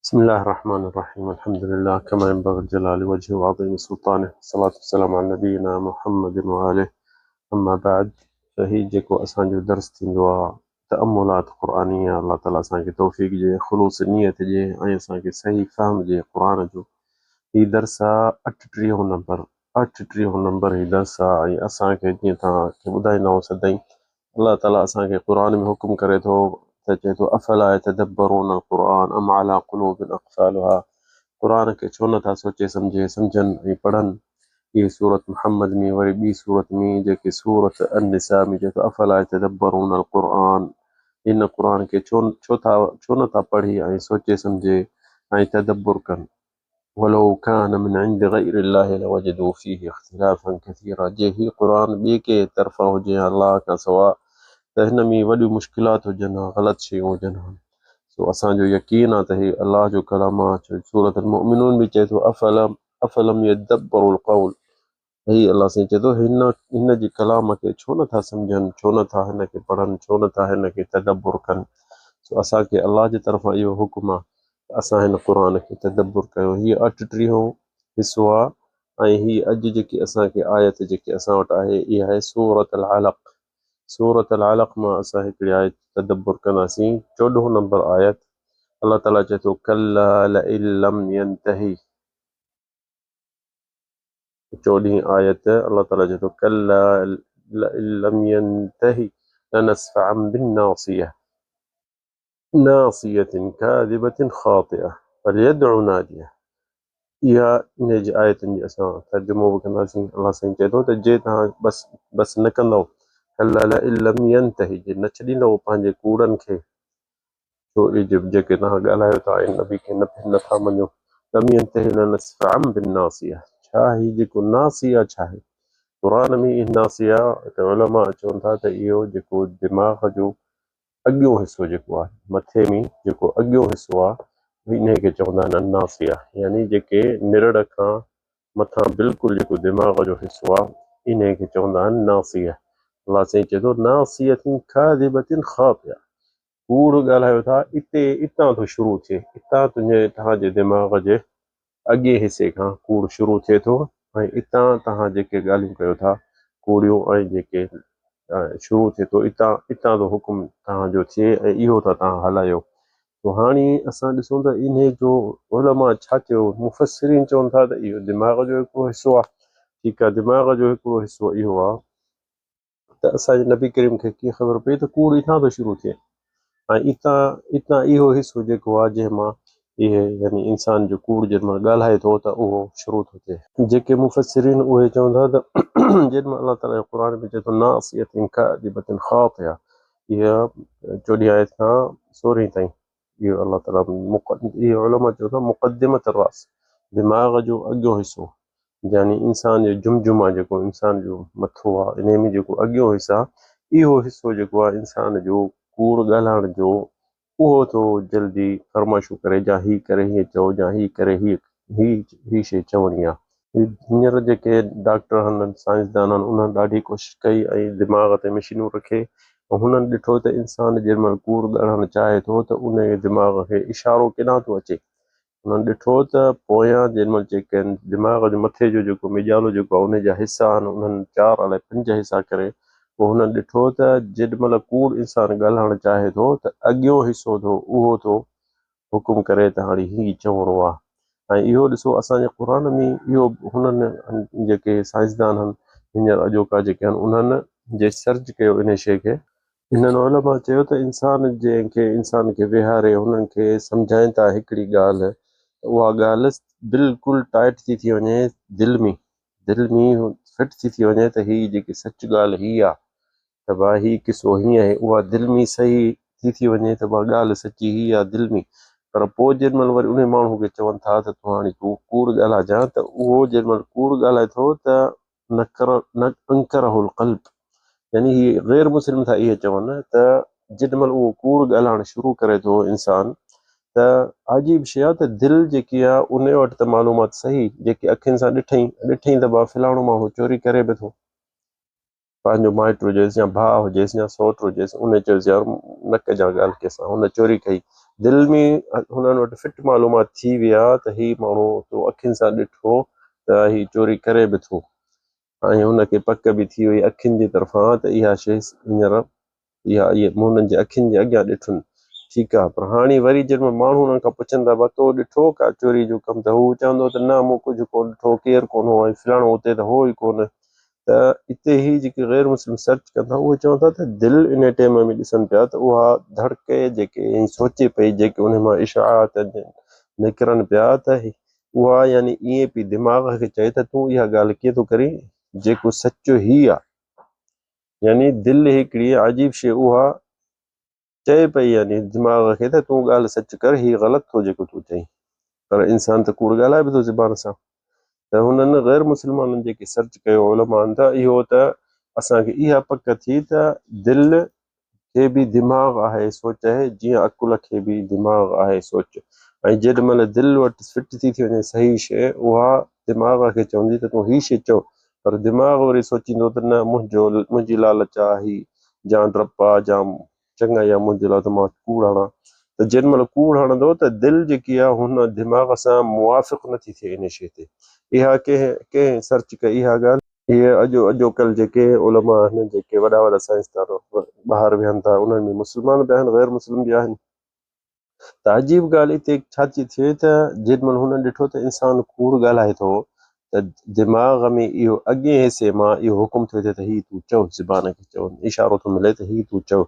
بسم الله الرحمن الرحيم الحمد لله كما ينبغي لجلال وجهه وعظيم سلطانه والصلاة والسلام على نبينا محمد وآله اما بعد ته هي جيڪو اسان جو درس ٿيندو آ تأملات قرآنيه الله تعالي اسان کي توفيق ڏي خلوص نيت ڏي ۽ اسان کي صحيح فهم ڏي قرآن جو هي درس آ اٺٽيهون نمبر اٺٽيهون نمبر هي درس آ ۽ اسان کي جيئن توهان کي ٻڌائيندا آهيون سدائين الله تعالي اسان کي قرآن ۾ حڪم ڪري ٿو ته چئي ٿو افلا يتدبرون القرآن ام علي قلوب اقفالها قرآن کي ڇو نٿا سوچي سمجهي سمجهن ۽ پڙهن هي سورت محمد ۾ وري ٻي سورت ۾ جيڪي سورت النساء ۾ چئي ٿو افلا يتدبرون القرآن هن قرآن کي ڇو ڇو ٿا ڇو نٿا پڙهي ۽ سوچي سمجهي ۽ تدبر ڪن. ولو ڪان من عند غير الله لوجدوا فيه اختلافا ڪثيرا جي هي قرآن ٻئي ڪنهن طرفان هجي ها الله کان سواء ته هن ۾ وڏيون مشڪلات هجن ها غلط شيون هجن ها سو اسان جو يقين آ ته هي الله جو ڪلام آ ڇو سورة المؤمنون ۾ چئي ٿو افلم افلم يدبروا القول هي الله سائين چئي ٿو هن هن جي ڪلام کي ڇو نه ٿا سمجهن، ڇو نه ٿا هن کي پڙهن، ڇو نه ٿا هن کي تدبر ڪن. سو اسان کي الله جي طرفان اهو حڪم آهي ته اسان هن قرآن کي تدبر ڪيون. هي اٺٽيهون حصو آهي ۽ هي اڄ جيڪي اسان کي آيت جيڪي اسان وٽ آهي اها آهي سورة العلق. سورة العلق مان اسان هڪڙي آيت تدبر ڪنداسين چوڏهون نمبر آيت الله تعاليٰ چئي ٿو ڪلا لئن لم ينتهي. چوڏهين آيت، الله تعاليٰ چئي ٿو، ڪلا لئن لم ينتهي لنسفعا بالناصية ناصية ڪاذبة خاطئة فليدع ناديه اها انهي جي آيتن جي اسان ترجمو به ڪنداسين. الله سائين چئي ٿو ته جي توهان بس بس نه ڪندؤ، ڪلا لئن لم ينتهي جي نه ڇڏيندؤ پنهنجي ڪوڙن کي، ڇو اي جيڪي توهان ڳالهايو ٿا ۽ نبي کي نه نٿا مڃو. لم ينتهي لنسفعا بالناصيه ڇا هي جيڪو ناصيه ڇا آهي؟ قرآن ۾ اهي ناصيه ته علماء چون ٿا ته اهو جيڪو دماغ جو اڳيون حصو جيڪو آهي مٿي ۾ جيڪو اڳيون حصو آهي انهي کي چوندا آهن الناصيه يعني جيڪي نرڙ کان مٿان بلڪل جيڪو دماغ جو حصو آهي انهي کي چوندا آهن ناصيه الله سائين چئي ٿو ناصيه ڪاذبة خاطئه ڪوڙ ڳالهايو ٿا اتي اتان ٿو شروع ٿئي اتان تنهنجي توهان جي دماغ جي اڳئين حصي کان ڪوڙ شروع ٿئي ٿو ۽ اتان توهان جيڪي ڳالهيون ڪيو ٿا ڪوڙيون ۽ جيڪي شروع ٿئي ٿو اتان اتان ٿو حڪم توهان جو ٿئي ۽ اهو ٿا توهان هلايو تو هاڻي اسان ڏسون ته انهي جو علماء ڇا چيو مفسرين چون ٿا ته اهو دماغ جو هڪڙو حصو آهي ٺيڪ آهي دماغ جو هڪڙو حصو اهو آهي ته اسان جي نبي ڪريم کي ڪيئن خبر پئي ته ڪوڙ اتان ٿو شروع ٿئي ۽ اتان اتان اهو حصو جيڪو آهي جنهن مان اهي يعني انسان جو ڪوڙ جنهن مهل ڳالهائي ٿو ته اهو شروع ٿو ٿئي. جيڪي مفسرين اهي چون ٿا ته جنهن مهل الله تعاليٰ قرآن ۾ چئي ٿو ناصية ڪاذبة خاطئة اها چوڏهين آيت کان سورهين تائين اهو الله تعاليٰ اهي علماء چون ٿا مقدمة الراس دماغ جو اڳيون حصو يعني انسان جو جمجمه جيڪو انسان جو مٿو آهي انهي ۾ جيڪو اڳيون حصو آهي اهو حصو جيڪو آهي انسان جو ڪوڙ ڳالهائڻ جو اهو ٿو جلدي فرمائشون ڪري جا هي ڪري هيئن چئو جا هي ڪري هي هي هي شيء چوڻي آهي. هينئر جيڪي ڊاڪٽر آهن سائنسدان آهن انهن ڏاڍي ڪوشش ڪئي ۽ دماغ تي مشينون رکي ۽ هنن ڏٺو ته انسان جنهن مهل ڪوڙ ڳالهائڻ چاهي ٿو ته ان جي دماغ کي اشارو ڪيڏانهن ٿو اچي. هنن ڏٺو ته پويان جنهن مهل جيڪي دماغ جو مٿي جو جيڪو ميڄالو جيڪو آهي ان جا حصا آهن انهن چار الائي پنج حصا ڪري پوء هنن ڏٺو ته جيڏي مهل ڪوڙ انسان ڳالهائڻ چاهي ٿو ته اڳيون حصو ٿو اهو ٿو حڪم ڪري ته هاڻي هي چوڻو آ ۽ اهو ڏسو اسان جي قرآن ۾ اهو هنن جيڪي سائنسدان آهن هينئر اڄوڪا جيڪي آهن انهن جي سرچ ڪيو انهي شيء کي هنن علماء چيو ته انسان جنهن کي انسان کي ويهاري هنن کي سمجهائين ٿا هڪڙي ڳالهه ته اها ڳالهه بلڪل ٽائيٽ ٿي ٿي وڃي دل ۾ دل ۾ فٽ ٿي ٿي وڃي ته هي جيڪي سچ ڳالهه هي آ ته ڀاء هي قصو هيئن آهي، اها دل ۾ صحيح ٿي ٿي وڃي ته ڀاء ڳالهه سچي هي آ دل ۾، پر پوء جيڏي مهل وري انهي ماڻهو کي چون ٿا ته تون هاڻي تون ڪوڙ ڳالهائجان ته اهو جيڏي مهل ڪوڙ ڳالهائي ٿو ته نڪر انڪره القلب يعني هي غير مسلم ٿا اهي چون ته جيڏي مهل اهو ڪوڙ ڳالهائڻ شروع ڪري ٿو انسان ته عجيب شيء آ ته دل جيڪي آ انهي وٽ ته معلومات صحيح جيڪي اکين سان ڏٺئي ڏٺئي ته ڀاء فلاڻو ماڻهو چوري ڪري به ٿو. پنهنجو مائٽ هجيس يا ڀاء هجيس يا سئوٽ هجيس، ان چيس يار نه ڪجان ڳالهه ڪنهن سان، هن چوري ڪئي. دل ۾ هنن وٽ فٽ معلومات ٿي وئي آ ته هي ماڻهو تو اکين سان ڏٺو ته هي چوري ڪري به ٿو ۽ هن کي پڪ به ٿي وئي اکين جي طرفان ته اها شيء هينئر اها هنن جي اکين جي اڳيان ڏٺن ٺيڪ آ پر هاڻي وري جنهن مهل ماڻهو انهن کان پڇن ٿا ڀا تو ڏٺو ڪا چوري جو ڪم ته هو چوندو ته نه مون ڪجهه ڪونه ڏٺو ڪير ڪونه هو ۽ فلاڻو اتي ته هو ئي ڪونه ته اتي هي جيڪي غير مسلم سرچ ڪن ٿا اهي چون ٿا ته دل انهي ٽيم ۾ ڏسن پيا ته اها ڌڙڪي جيڪي ۽ سوچي پئي جيڪي انهي مان اشاعات نڪرن پيا ته اها يعني ائين پئي دماغ کي چئي ته تون اها ڳالهه ڪيئن ٿو ڪرين جيڪو سچ هي آ يعني دل هڪڙي عجيب شيء اها چئي پئي يعني دماغ کي ته تون ڳالهه سچ ڪر هي غلط ٿو جيڪو تون چئين پر انسان ته ڪوڙ ڳالهائي به ٿو زبان سان ته هنن غير مسلمانن جيڪي سرچ ڪيو علمائن ته اهو ته اسان کي اها پڪ ٿي ته دل کي به دماغ آهي سوچ آهي جيئن عقل کي به دماغ آهي سوچ ۽ جيڏ مهل دل وٽ فٽ ٿي ٿي وڃي صحيح شيء اها دماغ کي چوندي ته تون هي شيء چئو پر دماغ وري سوچيندو ته نه منهنجو منهنجي لالچ آهي جان ڊپ آ جان چڱائي آ منهنجي لاء ته مان ڪوڙ هڻان ته جيڏي مهل ڪوڙ هڻندو ته دل جيڪي آ هن دماغ سان موافق نٿي ٿئي ان شيء تي اها ڪنهن ڪنهن سرچ ڪئي اها ڳالهه. اهي اڄ اڄوڪل جيڪي علماء آهن جيڪي وڏا وڏا سائنسدان ٻاهر ويهن ٿا انهن ۾ مسلمان به آهن غير مسلم به آهن. ته عجيب ڳالهه اتي ڇا ٿي ٿئي ته جيڏي مهل هنن ڏٺو ته انسان ڪوڙ ڳالهائي ٿو ته دماغ ۾ اهو اڳئين حصي مان اهو حڪم ٿو ٿئي ته هي تون چئو، زبان کي چئو، اشارو ٿو ملي ته هي تون چئو،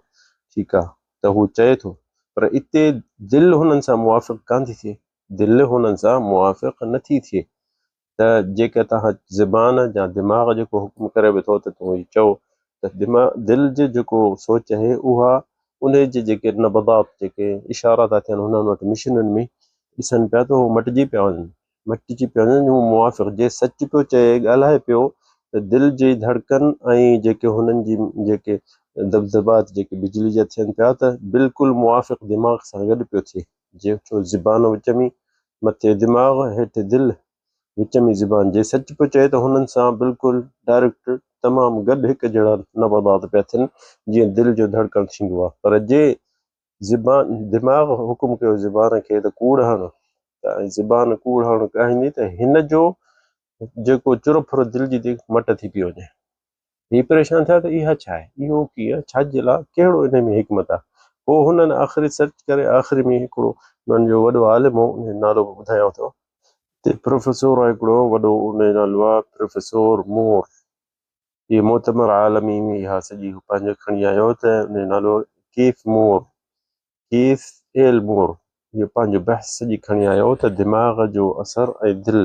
ٺيڪ آ ته هو چئي ٿو پر اتي دل هنن سان موافق ڪانه ٿي ٿئي، دل هنن سان موافق نه ٿي ٿئي. ته جيڪر توهان زبان يا دماغ جيڪو حڪم ڪري به ٿو ته تون هي چئو ته دماغ دل جي جيڪو سوچ آهي اها انهي جي جيڪي نبضات جيڪي اشارا ٿا ٿين هنن وٽ مشينن ۾ ڏسن پيا ته هو مٽجي پيا وڃن مٽجي پيا وڃن هو موافق جي سچ پيو چئي ڳالهائي پيو ته دل جي ڌڙڪن ۽ جيڪي هنن جي جيڪي دبدبات جيڪي بجلي جا ٿين پيا ته بلڪل موافق دماغ سان گڏ پيو ٿئي جي ڇو زبان وچ ۾ مٿي دماغ هيٺ دل وچ ۾ زبان جي سچ پيو چئي ته هنن سان بلڪل ڊائريڪٽ تمام گڏ هڪ جهڙا نبضات پيا ٿين جيئن دل جو ڌڙڪڻ ٿيندو آهي پر جي زبان دماغ حڪم ڪيو زبان کي ته ڪوڙ هڻ ته ۽ زبان ڪوڙ هڻ ڳاهيندي ته هن جو جيڪو چر ڦر دل جي مٽ ٿي پيو وڃي. هي پريشان ٿيا ته اها ڇا آهي؟ اهو ڪيئن؟ ڇا جي لاء؟ ڪهڙو انهي ۾ حڪمت آهي؟ پوء هنن آخري سرچ ڪري آخري ۾ هڪڙو انهن جو وڏو عالم هو انهي جو نالو به ٻڌايان ٿو. تي پروفيسور آهي هڪڙو وڏو انهي جو نالو آهي پروفيسور مور. اهي معتبر عالمي اها سڄي هو پنهنجو کڻي آيو ته انهي جو نالو ڪيف مور. ڪيف ايل مور اهو پنهنجو بحث سڄي کڻي آيو ته دماغ جو اثر ۽ دل،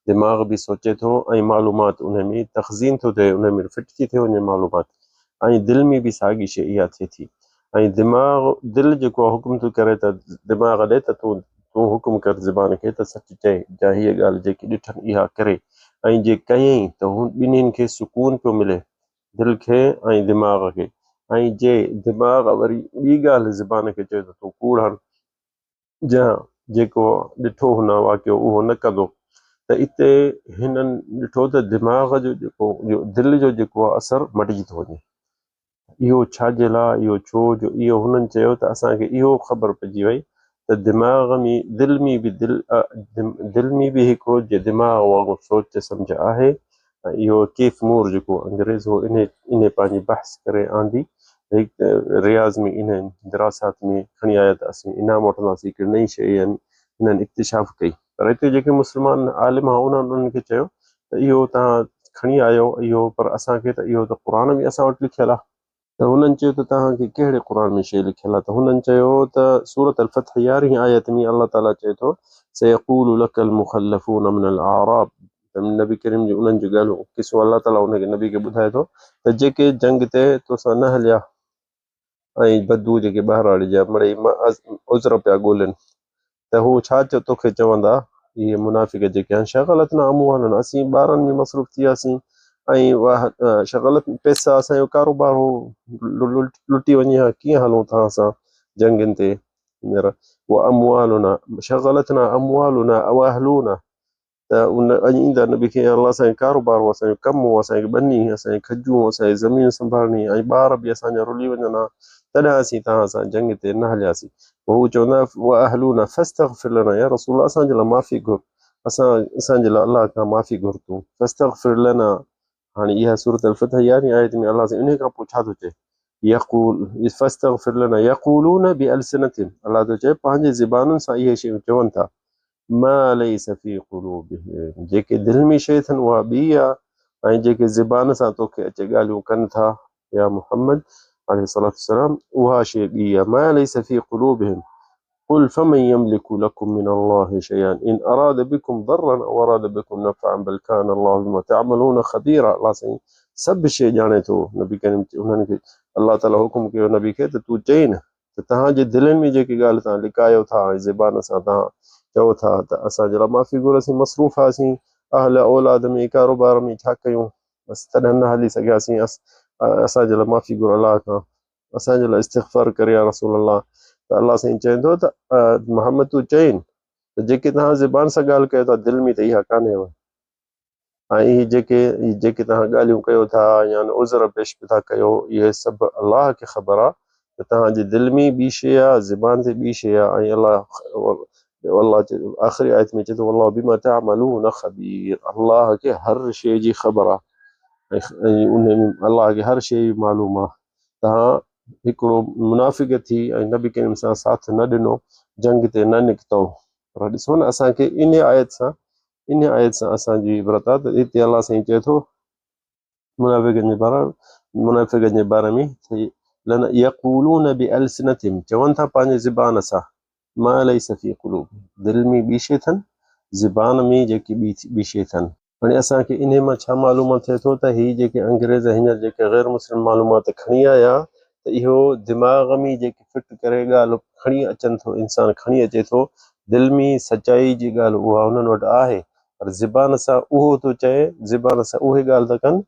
دماغ به سوچي ٿو ۽ معلومات انهي ۾ تخزين ٿو ٿئي انهي ۾ فٽ ٿي ٿئي وڃي معلومات ۽ دل ۾ به ساڳي شيء اها ٿئي ٿي ۽ دماغ دل جيڪو آهي حڪم ٿو ڪري ته دماغ ڏي ته تون تون حڪم ڪر زبان کي ته سچ چئي جا هيء ڳالهه جيڪي ڏٺن اها ڪري ۽ جي ڪيائين ته هن ٻنهين کي سڪون پيو ملي دل کي ۽ دماغ کي ۽ جي دماغ وري ٻي ڳالهه زبان کي چيو ته تون ڪوڙ هڻ جا جيڪو ڏٺو هن واقعو اهو نه ڪندو ته اتي هنن ڏٺو ته دماغ جو جيڪو دل جو جيڪو اثر مٽجي ٿو وڃي اهو ڇا جي لاء اهو ڇو جو اهو هنن چيو ته اسان کي اهو خبر پئجي وئي ته دماغ ۾ دل ۾ به دل دل ۾ به هڪڙو جي دماغ وانگر سوچ سمجهه آهي ۽ اهو ڪيف مور جيڪو انگريز هو انهي انهي پنهنجي بحث ڪري آندي هڪ رياض ۾ انهن دراسات ۾ کڻي آيا ته اسين انعام وٺنداسين هڪڙي نئين شيء يعني هنن اڪتشاف ڪئي پر هتي جيڪي مسلمان عالم هئا انهن انهن کي چيو ته اهو توهان کڻي آيو اهو پر اسان کي ته اهو ته قرآن ۾ اسان وٽ لکيل آهي. ته هنن چيو ته توهان کي ڪهڙي قرآن ۾ شيء لکيل آهي ته هنن چيو ته سورة الفتح يارهين آيت ۾ الله تعالي چئي ٿو سيقول لڪ المخلفون من الاعراب ته نبي ڪريم جي انهن جون ڳالهيون قصو الله تعالي ان کي نبي کي ٻڌائي ٿو ته جيڪي جنگ تي توسان نه هليا ۽ بدو جيڪي ٻهراڙي جا مڙئي عذر پيا ڳولين ته هو ڇا توکي چوندا، اهي منافق جيڪي آهن، شغلتنا اموالنا، اسين ٻارن ۾ مصروف ٿي وياسين ۽ شغلت پئسا اسان جو ڪاروبار هو لٽي وڃي ها ڪيئن هلون توهان سان جنگين تي هينئر واموالنا شغلتنا اموالنا واهلونا ته ان اڄ ايندا نبي کي يا الله اسان جو ڪاروبار هو اسان جو ڪم هو اسان جي ٻني اسان جي کجون اسان جي زمين سنڀالڻي ۽ ٻار به اسان جا رلي وڃن ها تڏهن اسين توهان سان جنگ تي نه هلياسين پوء هو چوندا واهلونا فاستغفر لنا يا رسول الله اسان جي لاء معافي گهر اسان اسان جي لاء الله کان معافي گهر تون فاستغفر لنا هاڻي اها سورة الفتح يارهين آيت ۾ الله سائين انهي کان پوء ڇا ٿو چئي يقول فاستغفر لنا يقولون بالسنتهم الله ٿو چئي پنهنجي زبانن سان اهي شيون چون ٿا ما ليس في قلوبهم جيڪي دل ۾ شيء اٿن اها ٻي آ ۽ جيڪي زبان سان توکي اچي ڳالهيون ڪن ٿا يا محمد عليه الصلوة والسلام اها شيء ٻي آ ما ليس في قلوبهم قل فمن يملك لكم من الله شيئا ان اراد بكم ضرا او اراد بكم نفعا بل كان الله بما تعملون خبيرا الله سائين سڀ شيء ڄاڻي ٿو نبي ڪريم انهن کي الله تعالي حڪم ڪيو نبي کي ته تون چئين ته توهان جي دلين ۾ جيڪي ڳالهه توهان لڪايو ٿا ۽ زبان سان توهان چئو ٿا ته اسان جي لاء معافي گهر اسين مصروف هئاسين اهل اولاد ۾ ڪاروبار ۾ ڇا ڪيون بس تڏهن نه هلي سگهياسين اسان جي لاء معافي گهر الله کان اسان جي لاء استغفار ڪر يا رسول الله ته الله سائين چئي ٿو ته محمد تون چئين ته جيڪي توهان زبان سان ڳالهه ڪيو ٿا دل ۾ ته اها ڪانهي ۽ اهي جيڪي جيڪي توهان ڳالهيون ڪيو ٿا يا عذر پيش به ٿا ڪيو اهي سڀ الله کي خبر آهي ته توهان جي دل ۾ ٻي شيء آهي زبان تي ٻي شيء آهي ۽ الله الله آخري آيت ۾ چئي ٿو والله بما تعملون خبير الله کي هر شيء جي خبر آهي ۽ ان ۾ الله کي هر شيء معلوم آهي توهان هڪڙو منافق ٿي ۽ نبي ڪريم سان ساٿ نه ڏنو جنگ تي نه نڪتو پر ڏسو نه اسان کي ان آيت سان ان آيت سان اسان جي عبرت آهي ته هتي الله سائين چئي ٿو منافقن جي باري منافقن جي باري ۾ لن يقولون بالسنتهم چون ٿا پنهنجي زبان سان ما ليس في قلوب دل ۾ ٻي شي ٿن زبان ۾ جيڪي ٻي ٻي شي ٿن. هاڻي اسان کي انهي مان ڇا معلومات ٿئي ٿو ته هي جيڪي انگريز هينئر جيڪي غير مسلم معلومات کڻي آيا ته اهو دماغ ۾ جيڪي فٽ ڪري ڳالهه کڻي اچن ٿو انسان کڻي اچي ٿو دل ۾ سچائي جي ڳالهه اها انهن وٽ آهي پر زبان سان اهو ٿو چئي زبان سان اهي ڳالهه ٿا ڪن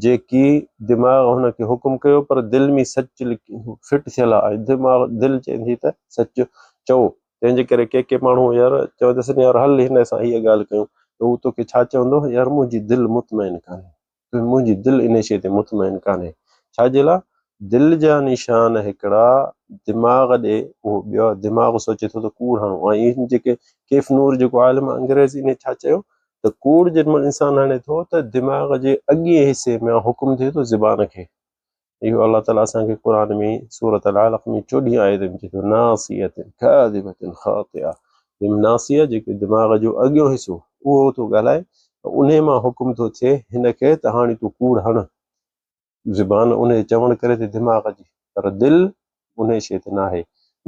جيڪي دماغ هن کي حڪم ڪيو پر دل ۾ سچ فٽ ٿيل آهي دماغ دل چئي ٿي ته سچ چئو تنهن جي ڪري ڪي ڪي ماڻهو يار چوندس يار هل هن سان هيء ڳالهه ڪيون ته هو توکي ڇا چوندو يار منهنجي دل مطمئن ڪانهي منهنجي دل انهيء شيء تي مطمئن ڪانهي. ڇا جي لاء؟ دل جا نشان هڪڙا، دماغ ڏي اهو ٻيو. دماغ سوچي ٿو ته ڪوڙ هڻو ۽ اهي جيڪي ڪيف نور جيڪو عالم آهي انگريز انهيء ڇا چيو ته ڪوڙ جيڏي مهل انسان هڻي ٿو ته دماغ جي اڳئين حصي مان حڪم ٿئي ٿو زبان کي. اهو الله تعاليٰ اسان کي قرآن ۾ سورة العلق ۾ چوڏهين آيت ۾ چئي ٿو ناصية ڪاذبة خاطئة ناصية جيڪو دماغ جو اڳيون حصو اهو ٿو ڳالهائي انهي مان حڪم ٿو ٿئي هن کي ته هاڻي تون ڪوڙ هڻ زبان انهي چوڻ ڪري ٿي دماغ جي پر دل انهيء شيء تي ناهي،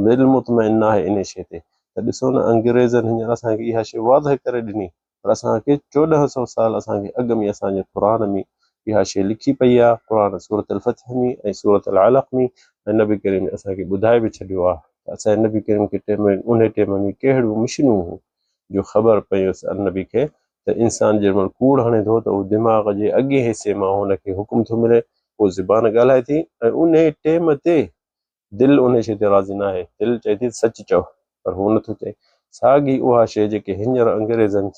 دل مطمئن ناهي انهيء شيء تي ته ڏسو نه انگريزن هينئر اسان کي اها شيء واضح ڪري ڏني پر اسان کي 14 سئو سال اسان کي اڳ ۾ اسان جي قرآن ۾ اها شيء لکي پئي آهي، قرآن سورة الفتح ۾ ۽ سورة العلق ۾ ۽ نبي ڪريم اسان کي ٻڌائي به ڇڏيو آهي ته اسان جي نبي ڪريم کي ٽيم انهيء ٽيم ۾ ڪهڙيون مشنون هيون جو خبر پيس النبي کي ته انسان جنهن مهل ڪوڙ هڻي ٿو ته اهو دماغ جي اڳئين حصي مان هن کي حڪم ٿو ملي، پوء زبان ڳالهائي ٿي ۽ انهيء ٽيم تي دل انهيء شيء تي راضي ناهي، دل چئي ٿي ته سچ چئو، پر هو نٿو چئي. ساڳي اها شيء جيڪي هينئر انگريزن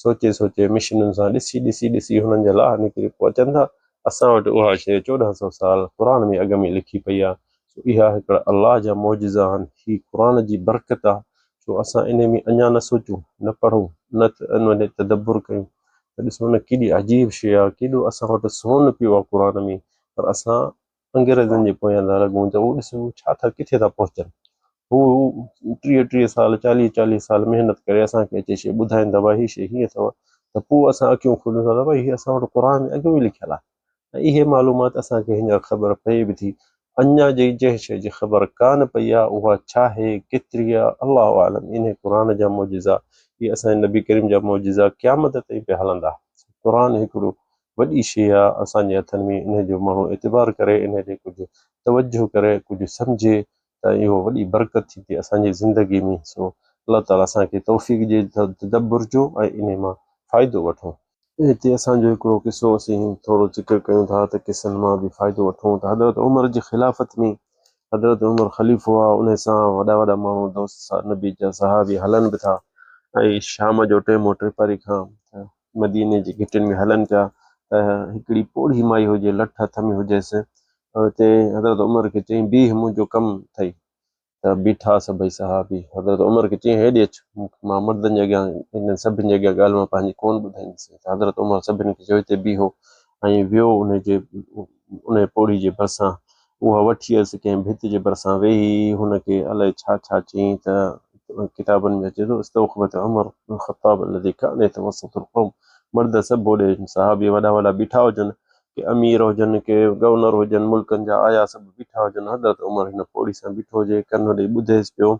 سوچي سوچي مشنن سان ڏسي ڏسي ڏسي هنن جا لاهه نڪري پوء اچن ٿا، اسان وٽ اها شيء 14 سئو سال قرآن ۾ اڳ ۾ لکي پئي آهي، سو اها هڪڙا الله جا معجزا آهن، هي قرآن جي برڪت آهي ڇو اسان انهي ۾ اڃا نه سوچون، نه پڙهون، نه ان ۾ تدبر ڪيون ته ڏسو نه ڪيڏي عجيب شيء آهي، ڪيڏو اسان وٽ سون پيو آهي قرآن ۾ پر اسان انگريزن جي پويان ٿا لڳون ته هو ڏس هو ڇا ٿا ڪٿي ٿا پهچن. هو ٽيهه ٽيهه سال چاليهه چاليهه سال محنت ڪري اسان کي اچي شيء ٻڌائين ٿا ڀائي هي شيء هيئن اٿو ته پوء اسان اکيون کوليون ٿا ته ڀائي هي اسان وٽ قرآن ۾ اڳ ۾ لکيل آهي. ۽ اهي معلومات اسان کي هينئر خبر پئي به ٿي، اڃا جي جنهن شيء جي خبر ڪانه پئي آ، اها ڇاهي، ڪيتري آ، الله اعلم، انهي قرآن جا معجزا، اهي اسان جي نبي ڪريم جا معجزا قيامت تائين پيا هلندا. قرآن هڪڙو وڏي شيء آ اسان جي هٿن ۾، انهي جو ماڻهو اعتبار ڪري، انهي ڏي ڪجهه توجه ڪري، ڪجهه سمجهي ته اهو وڏي برڪت ٿيندي اسان جي زندگي ۾، سو الله تعالي اسان کي توفيق ڏي تدبر جو ۽ انهي مان فائدو وٺون. هتي اسان جو هڪڙو قصو اسين ٿورو ذڪر ڪيون ٿا ته قصن مان به فائدو وٺون ته حضرت عمر جي خلافت ۾ حضرت عمر خليفو آ انهي سان وڏا وڏا ماڻهو دوست نبي جا صحابي هلن به ٿا ۽ شام جو ٽيم هو ٽيپاري کان ته مديني جي گهٽين ۾ هلن پيا ته هڪڙي پوڙهي مائي هجي لٺ هٿ ۾ هجيس اتي حضرت عمر کي چيائين بيهه منهنجو ڪم اٿئي. ته بيٺا سڀئي صحابي. حضرت عمر کي چيائين، هيڏي اچ، مان مردن جي اڳيان انهن سڀن جي اڳيان ڳالهه مان پنهنجي ڪونه ٻڌائيندس. ته حضرت عمر سڀن کي چيو، هتي بيهو ۽ ويو انهي جي انهي پوڙهي جي ڀرسان اها وٺي آيس ڪنهن ڀت جي ڀرسان ويهي هن کي الائي ڇا ڇا چيائين ته ڪتابن ۾ اچي ٿو استوقفت عمر بن الخطاب الذي ڪان يتوسط القوم مرد سڀ هوڏي صحابي وڏا وڏا بيٺا هجن ڪي امير هجن ڪي گورنر هجن ملڪن جا آيا سڀ بيٺا هجن حضرت عمر هن پوڙهي سان بيٺو هجي ڪن ڏئي ٻڌيس پيو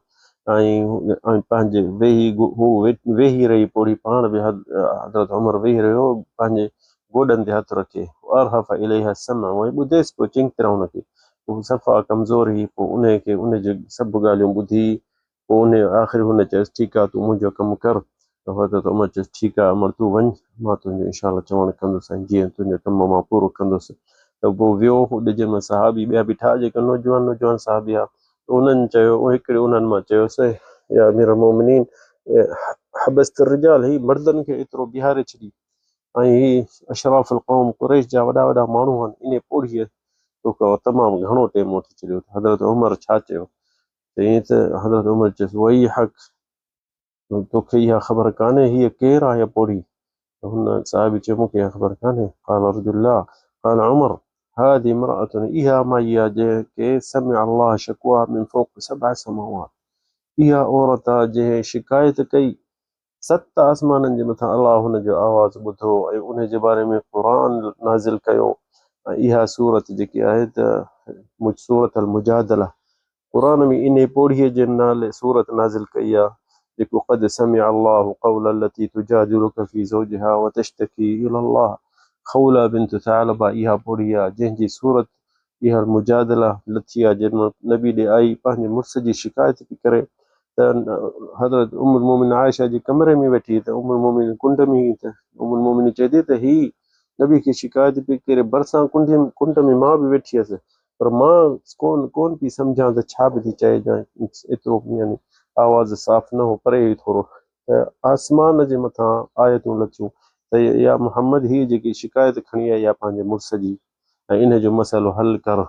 ۽ پنهنجي ويهي هو ويهي رهي پوڙهي پاڻ به حضرت عمر ويهي رهيو پنهنجي گوڏن تي هٿ رکي وارهف اليها السمع ۽ ٻڌيس پيو چڱي طرح ان کي هو صفا ڪمزور هئي پوء انهي کي ان جي سڀ ڳالهيون ٻڌي پوء انهي آخر هن چيس ٺيڪ آ تون منهنجو ڪم ڪر ته حضرت عمر چيس ٺيڪ آ امڙ تون وڃ مان تنهنجو انشاء الله چوڻ ڪندس ۽ جيئن تنهنجو ڪم مان پورو ڪندس ته پوء ويو هوڏي جنهن مهل صحابي ٻيا بيٺا جيڪي نوجوان نوجوان صحابي ها ته انهن چيو هڪڙي انهن مان چيوس يا امير المومنين حبست الرجال هي مردن کي ايترو بيهاري ڇڏي ۽ هي اشراف القوم قريش جا وڏا وڏا ماڻهو آهن انهي پوڙهيء توکان تمام گهڻو ٽيم وٺي ڇڏيو ته حضرت عمر ڇا چيو؟ چيائين ته حضرت عمر چيس ويحڪ توکي اها خبر ڪانهي هيء ڪير آهي پوڙهي؟ ته هن صحابي چيو مون کي اها خبر ڪانهي قال رجل لا قال عمر هذه امرأة اها مائي آهي جنهن کي سمع الله شڪواها من فوق سبع سماوات اها عورت آهي جنهن شڪايت ڪئي ست آسمانن جي مٿان الله هن جو آواز ٻڌو ۽ انهي جي باري ۾ قرآن نازل ڪيو ۽ اها سورت جيڪي آهي ته سورة المجادله قرآن ۾ انهي پوڙهيء جي نالي سورت نازل ڪئي آهي جيڪو قد سمع الله قول التي تجادلک في زوجها وتشتڪي الي الله خوله بنت ثعلبه اها پوڙهي آهي جنهن جي سورت اها مجادله لٿي آهي جنهن مان نبي ڏي آئي پنهنجي مڙس جي شڪايت پئي ڪري ته حضرت ام المومنين عائشه جي ڪمري ۾ ويٺي ته ام المومنين ڪنڊ ۾ هئي ته ام المومنين چئي ٿي ته هي نبي کي شڪايت پئي ڪري ڀرسان ڪنڊ ڪنڊ ۾ مان به ويٺي هيس پر مان ڪون ڪون پئي سمجهان ته ڇا به ٿي چئي جا ايترو يعني آواز صاف نه هو پري هئي ٿورو ته آسمان جي مٿان آيتون لٿيون ته يا محمد هي جيڪي شڪايت کڻي آئي آهي پنهنجي مڙس جي ۽ انهي جو مسئلو حل ڪر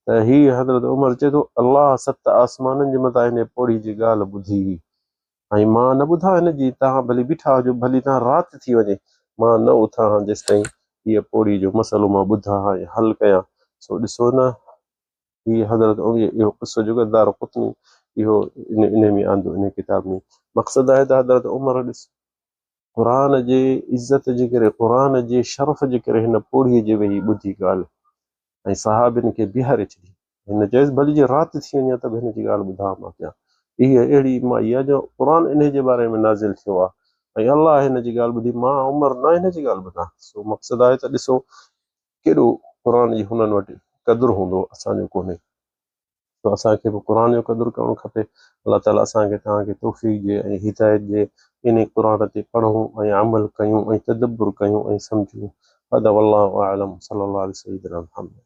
ته هي حضرت عمر چئي ٿو الله ست آسمانن جي مٿان انهي پوڙهي جي ڳالهه ٻڌي هئي ۽ مان نه ٻڌان هن جي توهان ڀلي بيٺا هجو ڀلي توهان رات ٿي وڃي مان نه اٿان ها جيستائين هيء پوڙهي جو مسئلو مان ٻڌان ها ۽ حل ڪيان سو ڏسو نه هي حضرت عمر اهو قصو جيڪو دار قطني اهو انهي ۾ آندو انهي ڪتاب ۾ مقصد آهي ته حضرت عمر ڏس قرآن جي عزت جي ڪري، قرآن جي شرف جي ڪري هن پوڙهيء جي ويهي ٻڌي ڳالهه ۽ صحابين کي بيهاري ڇڏي. هن چيس، ڀلي جي رات ٿي وڃي ته به هن جي ڳالهه ٻڌان مان پيان. هيء اهڙي مائي آهي جو قرآن انهيء جي باري ۾ نازل ٿيو آهي ۽ الله هن جي ڳالهه ٻڌي، مان عمر نه هن جي ڳالهه ٻڌان. سو مقصد آهي ته ڏسو ڪيڏو قرآن جي هنن وٽ قدر هوندو، اسان جو ڪونهي. سو اسان کي به قرآن جو قدر ڪرڻ کپي. الله تعالي اسان کي توهان کي توفيق ڏي ۽ هدايت ڏي انهي قرآن تي پڙهون ۽ عمل ڪيون ۽ تدبر ڪيون ۽ سمجهون. هذا والله اعلم صلي الله علي سيدنا محمد.